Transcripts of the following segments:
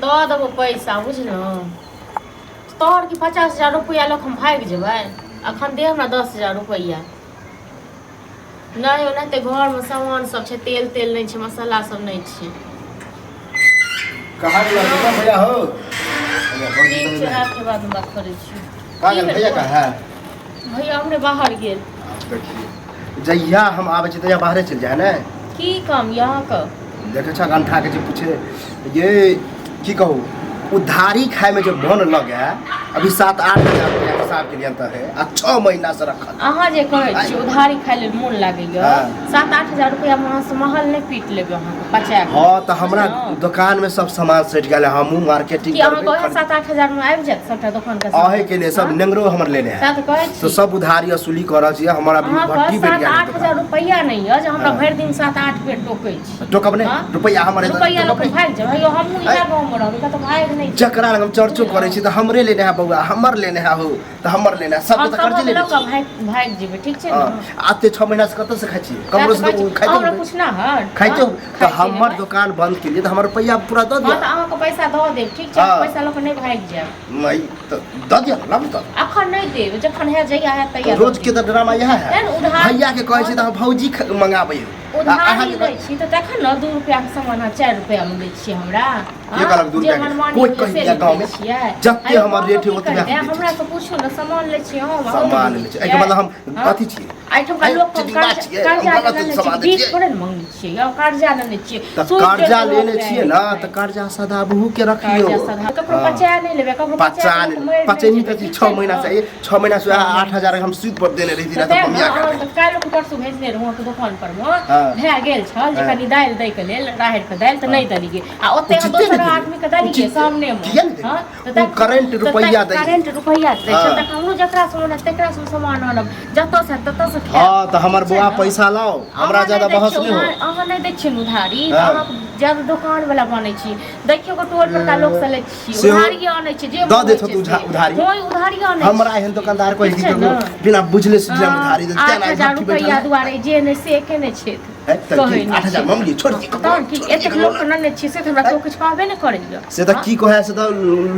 दऽ देबो पैसा बुझलहुँ। तोहर की 50,000 रुपैआ लऽ कऽ हम भागि जेबै? अखन दे हमरा 10,000 रुपैआ। नहि, ओनाहिते घरमे सामान सब छै, तेल तेल नहि छै, मसाला सब नहि छै। कहाँ गेल दुर्गा भैया हो? भैया भौजी ठीक छै, तऽ राखके बादमे बात करै छी। कहाँ की गेल भेल भैया? कहाँ है? भैया हमरे बाहर गेल। देखिए, जहिया हम आबै छी तहिया बाहरे चलि जाइ है ने। की काम यऽ अहाँके? देखै छ गंठा के जे पूछे ये की कहू, उधारी खाए में जो मन लगे। अभी 7-8 हजार रुपया हिसाब के लिए अंतर है आ 6 महीना से रखल। अहाँ जे कहै छी उधारी खाइ लेल मोन लागैया, 7-8 हजार रुपैआ मे अहाँ से महल नहि पीट लेबै अहाँके पचा कऽ। हाँ, तऽ हमरा बुझलहुँ? दुकान में सब सामान सटि गेल है, हमहूँ मार्केटिंग की अहाँके करबै। ओएह 7-8 हजार मे आबि जायत सबटा दोकान के? अहे के लिए सब हाँ? नेंगरो हमर लेने है। सएह तऽ कहै तो छी। सब उधारी वसूली कर रहल छियै, हमर अभी अहाँके भट्टी बैठ सात गेल। आठ हजार रुपैआ नहि यऽ जे हमरा हाँ। भरि दिन 7-8 बेर टोकै छी। टोकब नहि? हाँ? रुपैआ हमर है तऽ रुपैआ टोकब लऽ कऽ नहि? भागि जाउ? हेयौ, हमहूँ इएह गाँवमे रहबै, कतौ भागि नहि जायब। जकरा लग हम चर्चो करै छी तऽ हमरे लेने है बौआ, हमर लेने है हो तऽ हमर लेने है सबके हम तऽ कर्जे सबक लेने लऽ कऽ छी। भागि भागि जेबै, ठीक छै ने? हाँ, आते 6 महीना से कतऽ से खाइ छियै? ककरो से तऽ खाइते हमरा होबै। पूछना हर खाइते होबै। तऽ हमर दोकान बंद केलियै तऽ हमर रुपैआ पूरा दऽ हाँ, दिअ। तऽ अहाँके पैसा दऽ देब, ठीक छै? हाँ। पैसा लऽ कऽ नहि भागि जायब। नहि तऽ दऽ दिअ ने, लाबू तऽ। अखन नहि देब, जखन हैत, जहिया हैत तहिया। रोज के तऽ ड्रामा इएह है। तें ने उधार- भैया के कहै छी तऽ भौजी मंगाबै हो। आ उधारी अहाँके दै छी तऽ तखन ने 2 रुपैआके सामान अहाँ 4 रुपैआमे दै छियै हमरा। के कहलक 2 जे रुपैआ के? मनमानी कोइ होइए कहि से दिया नहि गाँवमे? दै छियै। जते अरे हमर रेट है गाँवमे की ओतबे हम करबै? बेचै हमरा छी। से पूछू ने, सामान लै छियै हम, अहूँ सामान लै लै छियै, एहिके मतलब हम हाँ? अथी छियै? एहिठुमका आइ लोक चिटिंगबाज छियै, हम कर्जा गलत लेने सामान छियै, दै भीख छियै। थोड़े ने मंगने छियै यौ, कर्जा लेने छियै। तऽ सूद कर्जा जोड़ि लेने कऽ छियै लऽ ने जाइ। तऽ कर्जा सदाबहू के रखियौ। कर्जा सधा ककरो हाँ। बचा नहि लेबै, ककरो बचा बचा ले कऽ मरि नहि पचैनी जेबै, तऽ ठीक 6 छै महीना ने? से, 6 महीना से वएह 8,000 हम सूद पर देने रही तऽ तऽ तें ने बमिया अहाँ गेल। तऽ काल्हि परसू भेजने रहौं अहाँके दोकान पर मे, हाँ। भए गेल छल जे हाँ। कनि दालि दै के लेल, राहड़ि के दालि, तऽ नहि देलियै आ ओते अहाँ उचिते नहि दोसर देलियै। आदमी के देलियै उचिते। सामने मे। किया नहि देलियै? हाँ, तऽ ओ तक- करेंट तऽ रुपैआ तक दै। करेंट रुपैआ दै छै। हाँ। तऽ हमरो जकरा से मन हैत तकरा से सामान आनब, जतऽ से ततऽ से खायब। हाँ, तऽ हमर ठीक छै बौआ ने? पैसा लाओ, हमरा अहाँ ज्यादा नहि दै बहस छियै नहि हो। अहाँ नहि दै छियै ने उधारी तऽ हाँ। अहाँ ज्यादा दोकान वाला बनै छी। देखियौ के टोल परका लोक से लै छियै, सेहो उधारी आनै छियै जे दऽ मन देत होइ छै होत से। उधारी। होय, उधारी आनै हमरा छियै। एहन दोकानदार कोइ ठीक छै ने? बिना बुझले सुझले हम उधारी दे तें 8,000 रुपैआ दुआरे जे नहि से केने छथि। है, तऽ कहै की, नहि 8,000 छै। मामली छोड़ दी। तहन की, एतेक लोक के नने छियै से तऽ हमरा केओ किछु कहबे नहि करैया। से तऽ की कहै से तऽ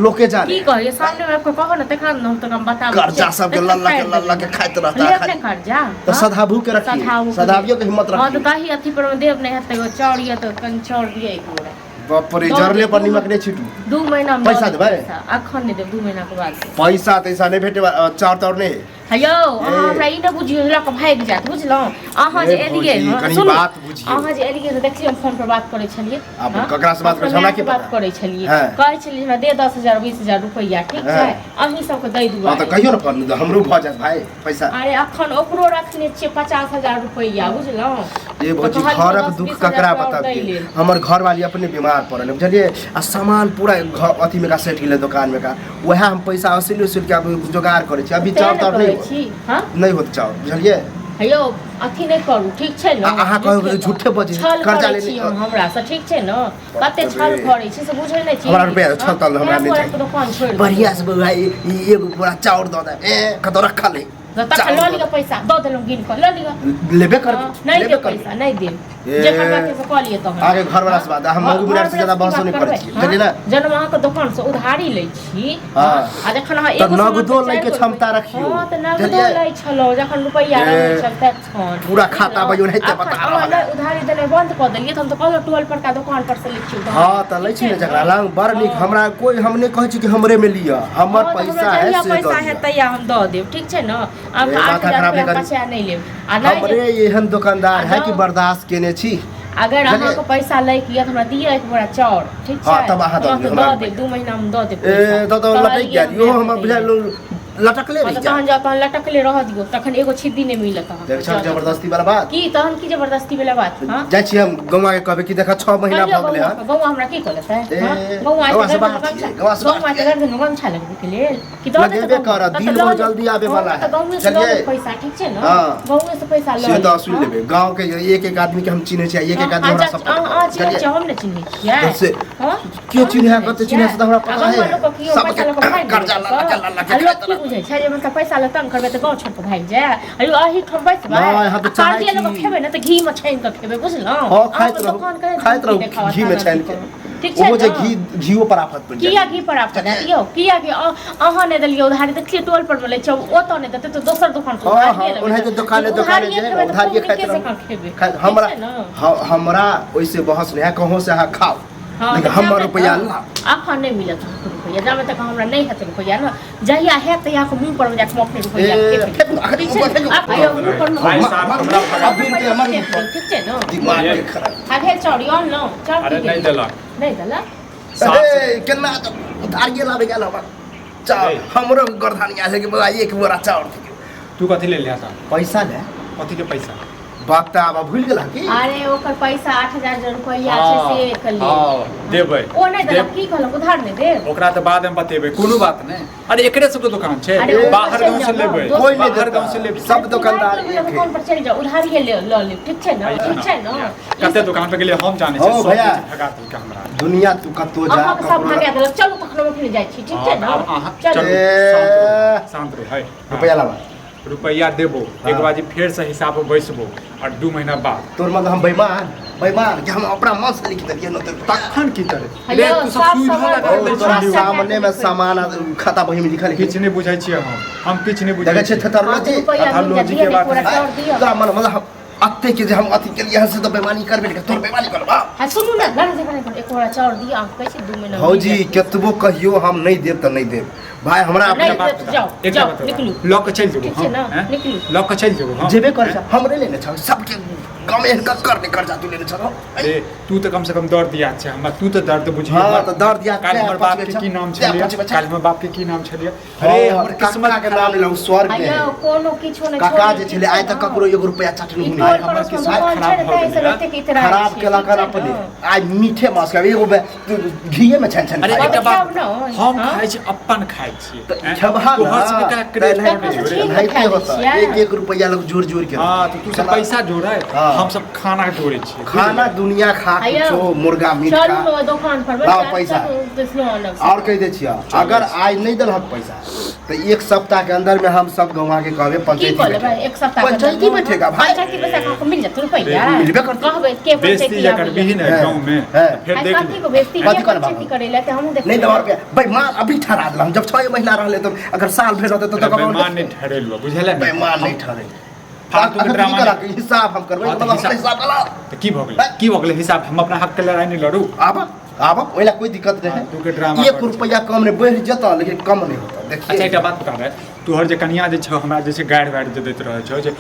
लोके जाने। की कहैया? सामने मे आबि कऽ कहू ने तखन ने हम तोरा बताबै छियै। कर्जा सबके लल्ला के लल्ला के खाइत रहता लेब खाली। ने कर्जा? तऽ हाँ? सधाबू के रखिए, सधाबू के सधाबियो के हिम्मत हाँ, तऽ रखिए। दही अथी पर मे देब नहि हेतै, एगो चाउर यऽ तऽ कनि चाउर दिअ एक बोरा। बाप रे, दऽ जरले देब, पर निमक नहि छीटू। 2 महीना मे पैसा दऽ देब देबै? पैसा। अखन नहि देब, 2 महीना के बाद देब। पैसा तैसा नहि भेटे, चाउर ताउर नहि। हे यौ, अहाँ ए। हमरा ई नहि बुझियौ लऽ कऽ भागि जायत, बुझलहुँ? अहाँ जे ए एलियै भौजी, हँ कनि सुनू, बात बुझियौ। अहाँ जे एलियै तऽ देखलियै हम फोन पर बात करै छलियै। आब हँ? ककरा से बात करै अपना छी? हमरा मायसँ की बात पता? करै छलियै, हँ। कहै छलियै हमरा दे 10,000 20,000 रुपैआ, ठीक छै? हँ। अहीं सबके दै हाँ तऽ दुआरे। कहियौ ने फोन, हमरो भऽ जायत भाय पैसा। अरे अखन ओकरो रखने छियै 50,000 रुपैआ, बुझलहुँ? ये तऽ भौजी, कहलियै घरक 10 दुख 20,000 ककरा रुपैआ आओर दै बतबियै? लेल। हमर घरवाली अपने बीमार पड़ल है, बुझलियै? आ सामान पूरा घर अथी में का सटि गेलै दोकान में का, वएह हम पैसा वसूलि वसूलि के अब जोगाड़ करै छी। अभी तें चाउर ने ताउर नहि कहै होत। छी हँ। नहि होत चाउर, बुझलियै? हे यौ, अथी नहि करू, ठीक छै ने? आ अहाँ कहबै झूठे बजै छै, छल कर्जा करै लेने छी अहाँ हमरासँ, ठीक छै ने? कते छल रे। करै छी से बुझै नहि छी। हमरा रुपैआ छल तल हमरा तें नहि दुआरे चाही। दोकान छोड़ि बढ़िया देलहुँ। से बौआ, ई एगो बोरा चाउर दऽ दे, ए कतौ रखल है। तऽ तखन लऽ लिअ, पैसा दऽ देलहुँ, गिन कऽ लऽ लिअ। लेबे कर। हँ, नहि लेबे देब करबै। पैसा नहि देब। ए। जे करबाक छै से कऽ लिअ तहन। अहाँके घरवला से बात, हम मौगी बुढ़ार से ज्यादा बहसो नहि करै छी, बुझलियै ने? जहन हम अहाँके दोकान से उधारी लै छी हँ। आ जखन अहाँ तऽ एगो सामान नगदो पे लैके चारि गो क्षमता रखियौ। हँ, तऽ नगदो बुझलियै? लै छलहुँ जखन रुपैआ ए। रहै छल तखन। पूरा खाता बुझलहुँ? बजौ ओनाहिते अखन बता अहाँ रहल नहि है। उधारी देनाइ बन्द कऽ देलियै तऽ हम तऽ कहलहुँ टोल परका दोकान पर से लै छी उधारी। हँ, तऽ लै ठीक छी ने छै जकरा लग, बड़ नीक। हँ। हमरा कोइ, हम नहि कहै छी कि हमरे मे लिअ, हमर हँ, तऽ हमरा पैसा है जहिया से दऽ पैसा दिअ। हैत तहिया हम दऽ देब, ठीक छै ने? ए, अहाँके आठ माथा हजार खराब नहि रुपैआ करी। बचा नहि लेब आ नहि हमरे जे एहन दोकानदार है कि आ बर्दाश्त केने छी। अगर बुझलियै? अहाँके पैसा लैके यऽ तऽ हमरा दिअ एक बोरा चाउर, ठीक छै? हँ, तब अहाँ दऽ हम दियौ अहाँके हमरा दऽ देब, रुपैआ। 2 महीनामे दऽ देब ए पैसा। तऽ तऽ लटकि कहलियै गेल हम इहो मायके हमर दै बुझायल लेल। लटकले हँ, रहि तऽ जायत। तहन जाउ, तहन लटकले रहऽ दियौ, तखन एगो छिद्दी नहि मिलत अहाँके। देख जाउ तखन। जबरदस्ती वाला बात। की तहन की जबरदस्ती वाला बात? हँ, जाइ छी हम गौवा के कहबै कि देखा 6 महीना कहियौ भऽ गेलै गौआ हन। गौआ हमरा की कऽ लेतै? ए, हँ, गौआ गौआ से एते बाहर गर्दन छियै, गमछा गौआ से बाहर गौआ एते छियै। गर्दन गमछा लगबैके लेल कि दऽ देतै लगेबे गौआ? करत, तऽ दिन लऽ बहुत लेब। जल्दी आबे हँ, वाला तऽ है। गाँवे से लऽ चलियै? लेब पैसा, ठीक छै ने? हँ। गाँवे से पैसा लऽ से लेब। तऽ वसूल हँ? लेबै। गाँव के एक एक आदमी के हम चिन्है छियै, एक एक आदमी हँ, हमरा अच्छा, सब अहाँ अहाँ चिन्है बुझलियै? छियै, हम नहि चिन्है छियै। तऽ से हँ? केओ हम चिन्है नहि कते चिन्है चिन्है से तऽ हमरा छियै। पता आ गौआ है। लोकके केओ सबके पैसा लऽ कऽ भागि गेलै कर्जा लऽ लऽ के लऽ लऽ के आ लोक खाइत की रहत। बुझै छै जे मतलब पैसा लऽ तंग करबै तऽ गाँव छोड़ि कऽ भागि जाय? अयो, एहिठाम बैसबै नहि, हम आ तऽ चाहै कर्जे लऽ कऽ छी। खेबै ने तऽ घीमे छानि कऽ खेबै, बुझलहुँ? हँ, खाइत अहाँके रहू, दोकान करै खाइत रहू देखावत घी मे अथी छानि के। करू। ठीक छै ओहो जे ने? घी घीओ पर आफत पड़ि किया जायत। घी पर आफत आयत यौ? किया कि अहाँ नहि देलियै उधारी, देखलियै टोल पर मे लै छै, ओतऽ नहि देतै तऽ दोसर दोकान से हँ उधारिये हँ लेबै। ओनाहिते दोकाने दोकाने उधारिये जे खेबै तऽ उधारिये खूब खाइत नीके रहू। जकाँ खेबै। खाइत ठीक हमरा छै ने? हमरा ओहिसे बहस नहि है, कहूँ से अहाँ खाउ, हँ, लेकिन तऽ हमर जाबे रुपैआ तक लाउ। अखन नहि मिलत अहाँके रुपैआ, जाबे तक हमरा नहि हेतै रुपैआ ने, जहिया हैत तहिया के मुँह पर मे जाके हम अपने रुपैआ ए, फेंक फेंकू, अखन ठीक छै ऊपर फेंकू। आब आइयो मुँह पर मे भाई साहब हमरा भगा अभी रुपैआ हमर फेंक देब, ठीक छै ने? दिमाग के खराब। आ भेल चाउर यौ अनलहुँ चाउर? अरे की नहि केलियै? देलक। नहि देलक। साफ ए, केना तऽ उधारिये लाबे गेल हमर चाउर। ए। हमरो गर्दनिया छै कि बड़ा एक बोरा चाउर दियौ। तू कथी ले लिया था? पैसा ले। कथी के पैसा? बताब, भूलि गेला की? अरे ओकर पैसा 8000 जे रुपैआ छै से के लेल। हँ, देबै। ओ नहि देलक की कहलक? उधार नहि देब। ओकरा तऽ बाद में बतेबै, कोनो बात नहि। अरे एकरे सबके दुकान छै। अरे ओ बाहर चलि गाँव से जाउ ने, लेबै। दोसर कोइ नहि बाहर देता। गाँव से लेबै। सब दुकानदार उधारी एक है। दुकान पर चलि जाउ, उधारिये ले लऽ लेब, ठीक छै ने? ठीक छै ने? कते दुकान पे गेलियै हम जानै हौ छियै, सब भैया। किछु भगा देलकै हमरा। दुनिया तू कतौ जा, अहाँके सब ककरो भगा देलक। चलू तखन हम अपने जाइ छी, ठीक छै ने? आब अहाँ चलू। चलू। ए। शान्त रहू, शान्त रहू है। रुपैआ लाबा। रुपैआ देबो। हाँ। एक बाजी फेर से हिसाब पर बैसबो और 2 महीना बाद। तोर मतलब हम बेईमान बेईमान कि हम अपना मन से लिख देलियै न तोर? तखन की करे हेलो, रे तू सब साफ सुविधा सफाइ लगा ओ दै तोरा छियै। सामने में सामान आ खाता बही में लिखल है। किछु नहि बुझै छियै हम, हम किछु नहि बुझै देखै छियै छियै। थेथरलोजी। रुपैआ मिल जायत, थेथरलोजी दिअ के ने बात पूरा है। चाउर दिअ। तोरा मन मतलब हम अते के जे हम अथी केलियै हन से तऽ बेईमानी करबे ने, तोर बेईमानी करबा। हाँ सुनू ने, लड़ झगड़ा नहि करू, एक बोरा चाउर दिअ, अहाँ कहै छी 2 महीना मिल भौजी जायत। केतबो कहियो हम नहि देब तऽ नहि देब भाय, हमरा नहि अपना देब तऽ जाउ, एकटा जाउ, बात निकलू। लऽ कऽ चलि जेबो ठीक छै हम, ने? हैं? निकलू। लऽ कऽ चलि जेबो हम। जेबे कर छह, हमरे लेने छह, सबके गाँव में एहन कक्कर नहि कर्जा तू लेने छह। अरे तू तऽ कम से कम दर्द याद छै हमरा, तू तऽ दर्द बुझी। हाँ, हमर। तऽ दर्द याद काल्हि छै, हमर बाप पचबै के छह, की नाम तें छलियै? पचबै छह। काल्हि हमर बाप के की नाम छलियै? अरे हमर किस्मत काका के नाम लेलहुँ स्वर्ग में। आइयो कोनो किछो नहि काका छोड़ै, जे ठीक छलै छै आइ तक ने? ककरो एगो रुपया चटनी ई नहि। टोल हमर पड़ोस में किस्मत दुकान खराब छै ने, भऽ ताहि से गेलै। एतेक इतराइ खराब छै, केलक ठीक छै अपने ने? आइ मीठे मांस खाब, एगो घीये में छानि छानि अरे खाइ। एकटा बात खायब ने, हम हाँ? खाइ छी, अपन खाइ छी। तऽ हैं? खेबहा ने, तोहर सबके का क्रेज तऽ नहि से रे। ठीक। एनाहिते खाइ होता। छियै। एक एक रुपया लोग जोड़ जोड़ के। हाँ तऽ तू सब पैसा जोड़े, हाँ। हम सब खाना जोड़े छियै। खाना दुनिया खा आइयो। कुछो मुर्गा मीट चलू खा। ने ओहि दोकान पर। लाओ बच्चा, पैसा। चलू, देखलो अलग से। और कहि दै छियै, अगर आइ नहि देलहक पैसा तऽ एक सप्ताह के अंदर में हम सब गौवा के कहबे की पंचायती कऽ लेबै बैठेगा। एक सप्ताह के पंचायती अंदर? बैठेगा भाई। पंचायती पैसा कहाँ मिल जात रुपैआ? मिलबे करतै। कहबै के बेइज्जती पंचायती जे आबैया? करबिही ने हैं, गाँव में हैं। फेर आइ देख कथी ले। को बेइज्जती कथी के करबा? पंचायती करै लए तऽ हमहूँ देखबै। नहीं दवा रुपया बेईमान अभी ठहरा देला हम, जब 6 महीना रहले तऽ अगर साल भरि रहते अरे तऽ बेईमान नहि ठहरेलु बुझले ने? बेईमान नहीं ठहरे। फालतू के अगर ड्रामा की करा नहि। हिसाब हम करबै? हाँ, तऽ मतलब हिसाब- हिसाब कला। तऽ की भऽ गेलै, की भऽ गेलै हिसाब? हम अपना हक के लड़ाई नहि लड़ू? आब आब ओहि ला कोई दिक्कत नहीं फालतू के ड्रामा है, एक करै छै। रुपया कम नहीं बढ़ि जेतऽ लेकिन कम नहीं होता। अच्छा देखिए एकटा बात बता दे, तोहर जे कनिया जे छौ हमरा जे छै गारि वारि जे दैत रहै छौ जे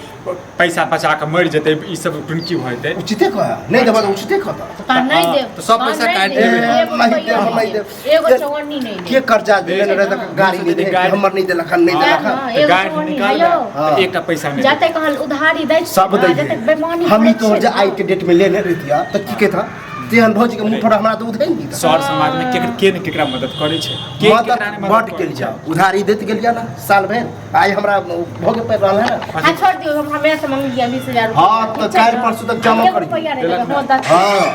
पैसा बचा कऽ मरि जेतै, ई सब टुनकी भऽ जेतै। उचिते कह नहीं देबऽ तऽ उचिते कहता। तहन नहि देब। तऽ सब तहन पैसा नहि काटि देब। लेबै। एगो नहीं रुपैआ देब, नहि नहीं देब। देब। एगो चौअन्नी नहि के देब। कर्जा देने रहे तऽ गाड़ी नहि दे, गाड़ी- हमर नहि देलक हन, नहि हाँ, देलक हन। हाँ, तऽ एगो गारि चौअन्नी निकालबै है यौ। हाँ। तऽ एकटा पैसा नहि जते कहल उधारी दै छै सब ने, दै जते बेईमानी हम ही करै तोहर छै जे ने। आइ के डेट में लेने रहितिया तऽ की कहता? तेहन भौजी के मुँह थोड़ा हमरा तऽ उधे नहीं। सर समाज में केकर के ने केकरा मदद करै छै, के मदद केकरा नहि मदद बड करै केलिया, छै? उधारी दैत गेलिया ना साल भरि, आइ हमरा भोगे पड़ि रहल है ना। हाँ छोड़ दियौ, हम हमरा से मंगलियै 20,000 रुपैआ। हाँ, तऽ ठीक छै काल्हि ने? परसू तक जमा एगो करियौ। रुपैआ नहि देबै, देलक हाँ, ने? दस। हाँ।